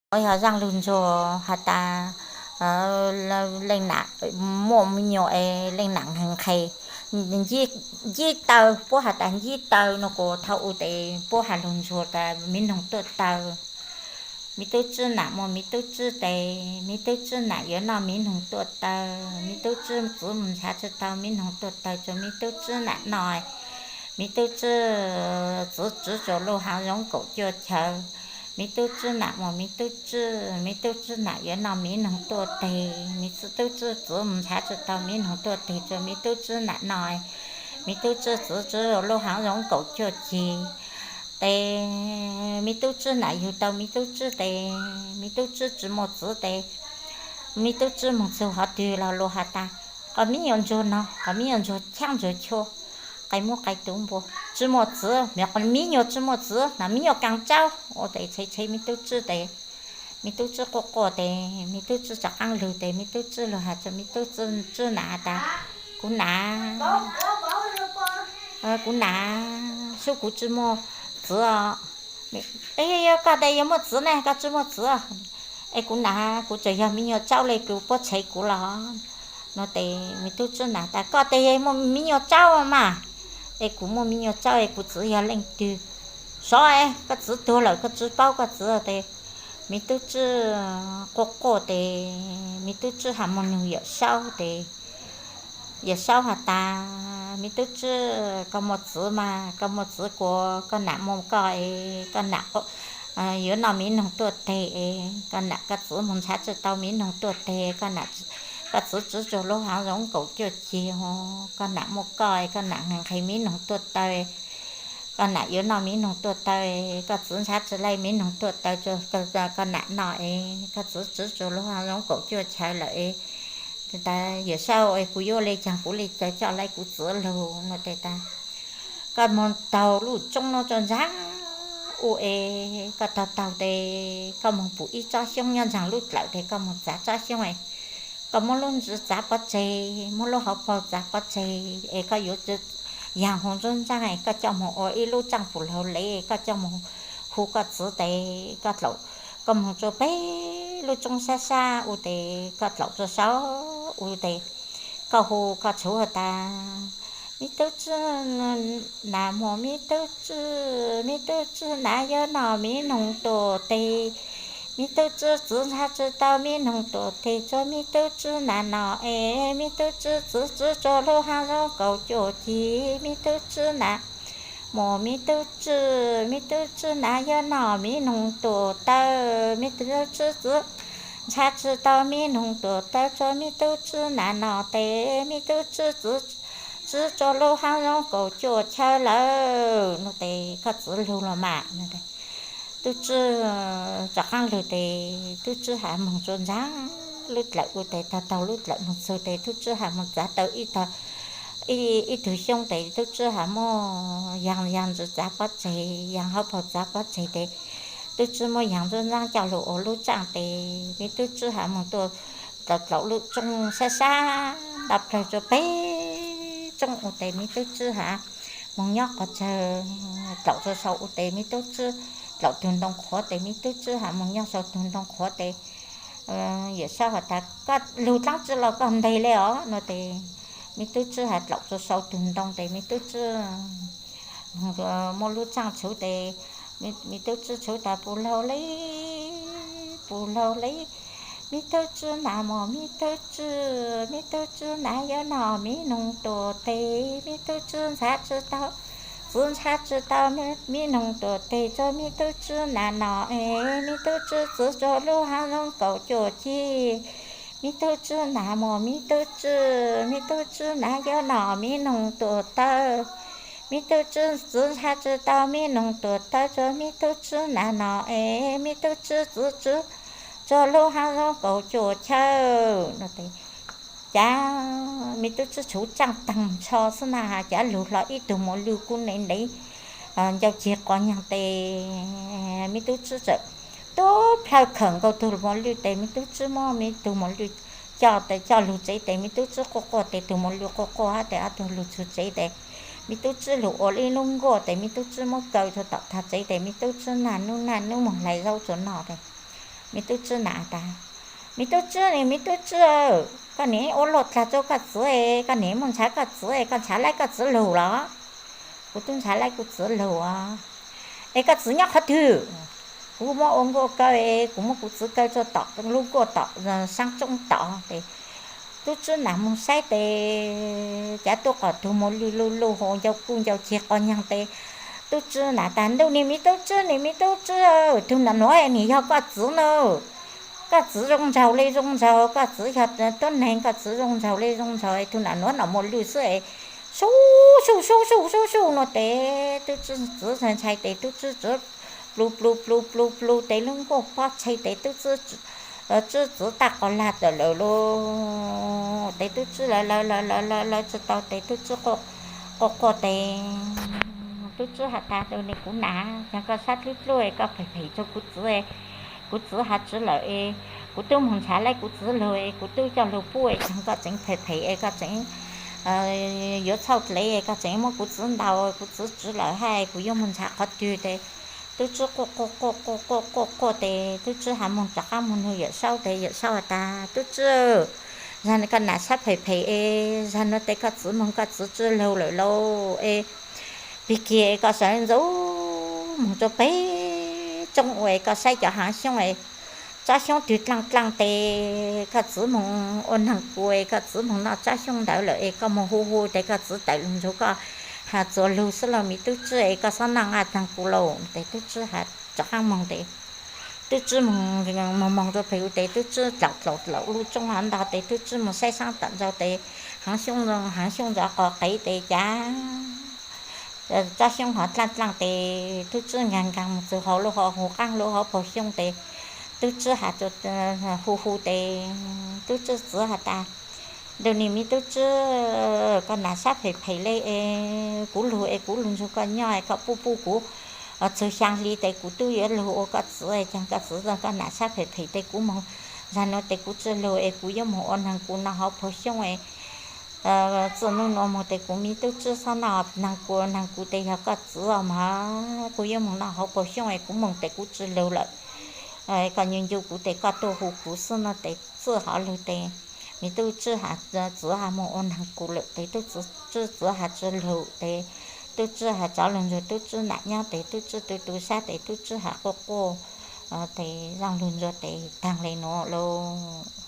Yog zaaj lug ntsuag has tas leej nam muaj me nyuam es leej nam nqhis nqhis, ncib taw, puab has tas ncib taw no kuas thaum u tes puab has lug ntsuag tas miv noog tuaj taw. Miv tub tswb nam muaj miv tub tswb tes, miv tub tswb nam yuav noj miv noog tuaj taw. Miv tub tswb txwv mus ntshav tsi tau miv noog tuaj taw rua miv tub tswb nam noj. Miv tub tswb txwv tswv rua lub haav zoov kaum cuaj chaw. Miv tub tswb nam muaj miv tub tswb, miv tub tswb nam yuav noj miv noog tuaj teg. Miv tub tswb txwv mus ntshav tsi tau miv noog tuaj teg rua miv tub tswb nam noj. Miv tub tswb txwv tswv rua lub haav zoov kaum cuaj ceg tes, miv tub tswb nam yug tau miv tub tswb tes, miv tub tswb tsi muaj txwv tes, miv tub tswb moog txug qhov twg los luag has tas, koj miv nyuas ntsuag no, koj miv nyuas ntsuag chaab ntsuag chua, qai muab qai tuv npua, tsi muaj txwv, miv nyuas tsi muaj txwv na, miv nyuas kaas tsaub ua tes tshev tshev miv tub tswb tes, miv tub tswb quaj quaj tes miv tub tswb rov qaab lug tes miv tub tswb lug has rua miv tub tswb nam tas, kuv nam, kuv nam, sub kuv tsi muaj txwv os. Yog koj tes yuav muaj txwv ne, koj tsi muaj txwv. Es kuv nam, kuv tseem yog miv nyuas tsaub le kuv puab tshev kuv los no tes miv tub tswb nam tas koj tes muaj miv nyuas tsaub mas, es kuv muaj miv nyuas tsaub es kuv txwv yog leej twg? Sov es koj txwv tuag lawm koj tsi paub koj txwv tes, miv tub tswb quaj quaj tes miv tub tswb has moog nug Yawm Saub tes, Yawm Saub has tas, miv tub tswb koj muaj txwv mas, koj muaj txwv kuas koj nam muaj koj es koj nam yuav noj miv noog tuaj teg es koj nam koj txwv moog ntshav tsi tau miv noog tuaj teg, koj txwv tswv rua lub haav zoov kaum cuaj ceg, koj nam muaj koj es koj nam nqhis miv noog tuaj taw, koj nam yuav noj miv noog tuaj taw, koj txwv ntshav tsi tau miv noog tuaj taw rua koj nam noj es koj txwv tswv rua lub haav zoov kaum cuaj chaw lawm es, tas Yawm Saub es kuv yuav le caag kuv le caag coj lawv kuv txwv lug no tes tas, koj moog taug lub roob nuav rua ntsaag u es koj taug taug tes koj moog pum ib tsob xyoob nyob ntsaag lub dlawm tes koj moog txav tsob xyoob es koj muab lub ntsws txav pov tseg, muab lub hauv paug txav pov tseg es koj yuav yaag hu nruab ntsaab es koj coj moog ua ib lub tsaaj pum laug lev, koj coj moog hu koj txwv tes koj dlaum, koj moog rua peg lub roob sab sab u tes koj dlaum rua saud u tes koj hu koj tshuv has tas, miv tub tswb nam muaj miv tub tswb, miv tub tswb nam yuav noj miv noog tuaj teg, miv tub tswb txwv ntshav tsi tau miv noog tuaj teg rua miv tub tswb nam noj es miv tub tswb txwv tswv rua lub haav zoov kaum cuaj ceg, miv tub tswb nam muaj miv tub tswb, miv tub tswb nam yuav noj miv noog tuaj taw, miv tub tswb txwv ntshav tsi tau miv noog tuaj taw rua miv tub tswb nam noj tes, miv tub tswb txwv tswv rua lub haav zoov kaum cuaj chaw lawm no tes koj txwv lug los mas. Tub tswb rov qaab lug tes tub tswb has moog rua ntsaag lub dlawm u tes taug taug lub dlawm moog txug tes tub tswb has moog txav tau ib tug xyoob tes tub tswb has muab yaag yaag ntsws txav pov tseg, yaag hauv paug txav pov tseg tes tub tswb muab yaag nruab ntsaab coj lug ua lub tsaaj tes miv tub tswb has moog tuaj dlaum dlaum lub roob sab sab nta plawg rua peg roob u tes miv tub tswb has moog nyob qhov tsawg, dlaum rua sau u tes miv tub tswb dlaum tug ntoo qhuav tes miv tub tswb has moog nyob sau tug ntoo qhuav tes Yawm Saub has tas koj lug dlaab tsi los koj nteg le os no tes miv tub tswb has dlaum rua sau tug ntoo tes miv tub tswb muab lub tsaaj tshuv tes miv tub tswb tshuv tas pum laug le, pum laug le, miv tub tswb nam muaj miv tub tswb, miv tub tswb nam yuav noj miv noog tuaj teg, miv tub tswb ntshav tsi tau, txwv ntshav tsi tau miv noog tuaj teg rua miv tub tswb nam noj es miv tub tswb txwv rua lub haav zoov kaum cuaj ceg, miv tub tswb nam muaj miv tub tswb, miv tub tswb nam yuav noj miv noog tuaj taw, miv tub tswb txwv ntshav tsi tau miv noog tuaj taw rua miv tub tswb nam noj es miv tub tswb txwv tswv rua lub haav zoov kaum cuaj chaw no tes, cav miv tub tswb tshuv tsaaj taag nrho xwb na has cav lug hlo ib tug muas lwj kub ntev ntev ncau ceg quas nyaag tes miv tub tswb txawm tub plhaw khawm nkaus tug muas lwj tes miv tub tswb muab miv tug muas lwj coj tes coj lug tsev tes miv tub tswb quaj quaj tes tug muas lwj quaj quaj hab tes ob tug lug txug tsev tes miv tub tswb lug ua ib lub nkuaj tes miv tub tswb muab kaw rua tom tag tsev tes miv tub tswb naj nub naj nub moog hlais zaub rua noj tes Me tub tswb na tas, me tub tswb ne, me tub tswb, koj niam ua luaj dlag rau koj txiv es, koj niam mus ntshav koj txiv es, koj ntshav laib koj txiv lug los? Kuv twb ntshav laib kuv txiv lug os. Es koj txiv nyob qhov twg? Kuv muab ua nkuaj kaw es, kuv muab kuv txiv kaw rau tom lub nkuaj tom saab tsoob tod es. Tub tswb na mus saib tes, cav tuaj qhov twg mus lwj luj luj hauv ncau kuj ncau ceg qhov nyaag tes. Tub tswb na tas, ntuj, niag me tub tswb, niag me tub tswb, tug nram nuav nim yog koj txiv na. Koj txiv zoo nraug le zoo nraug, koj txiv yog tuab neeg, koj txiv zoo nraug le zoo nraug, tug nram nuav no mus lwj xwb es. Sub sub sub sub sub sub no tes tub tswb txiv ntshai tes tub tswb txiv plhu plhu plhu plhu plhu tes lub nkuaj pob tshee tes tub tswb txiv tag qhov lag tawm lawm lauj. Tes tub tswb lawv lawv lawv lawv lawv tsis tau tes tub tswb quaj quaj tes, tub tswb has tas, ntuj, niag kuv nam, yog koj sab dlub dlub es koj phem phem rau kuv txiv, kuv txiv has tsis lawm es, kuv twb mus ntshav laib kuv txiv lug es, kuv twb coj lug pub es, koj tseem phem phem es koj tseem yuav txhauj dlev es koj tseem muab kuv txiv ntaus, kuv txiv tsis lawm hab kuv yuav mus ntshav qhov twg tes. Tub tswb quaj quaj quaj quaj quaj quaj quaj tes tub tswb has moog rov qaab moog nug yawm saub tes yawm saub has tas, tub tswb, zag koj nam sab phem phem es, zag nuav tes koj txiv moog koj txiv tsis lug lawm lauj es, pig kig koj sawv ntxuv moog rua peg tsoob ua es koj saib cov haav xyoob es, tsob xyoob twg dlaaj dlaaj tes koj txiv moog ua naag kuv es, koj txiv moog noj tsob xyoob ntawd lawm es, koj moog hu hu tes koj txiv tawm lug nrug koj, has txuas lug xwb lauj me tub tswb es, koj xob noj nqaj naag kuv lauj tes tub tswb has rov qaab moog tes tub tswb moog moog moog rua peg u tes tub tswb dlaum dlaum dlaum lub tsoob hov ntog tes tub tswb moog saib saab tom ntej tes haav xyoob, haav xyoob ntov qov qev tes cav tsob xyoob hov dlaaj dlaaj tes tub tswb nkaag nkaag moog txug hauv lub hov, hu qaab lub hauv paug xyoob tes tub tswb has, hu hu tes tub tswb txiv has tas, ntuj, niag me tub tswb, koj nam sab phem phem le es, kuv lug es kuv lug nrug koj nyob es koj puj puj kuv txug xyaa hli tes kuv tub yuav lug ua koj txiv es, caag koj txiv koj nam sab phem phem tes kuv moog, zag nuav tes kuv tsis lug es kuv yuav moog ua naag kuv noj hauv paug xyoob es. Txij nub nuav moog tes kuv me tub tswb xob noj naag kuv, naag kuv tes yog koj txiv os mog, kuv yuav moog noj hauv paug xyoob es kuv moog tes kuv tsis lug lawm. Koj ncu ncu kuv tes koj tuaj hu kuv xwb no tes txij hov lug tes me tub tswb has txiv has moog ua naag kuv lawm tes tub tswb txiv has tsis lug tes tub tswb has rov lug nrug tub tswb nam nyob tes tub tswb tu tu sab tes tub tswb has quaj quaj tes zoo lug nrug tes taag le nuav lauj.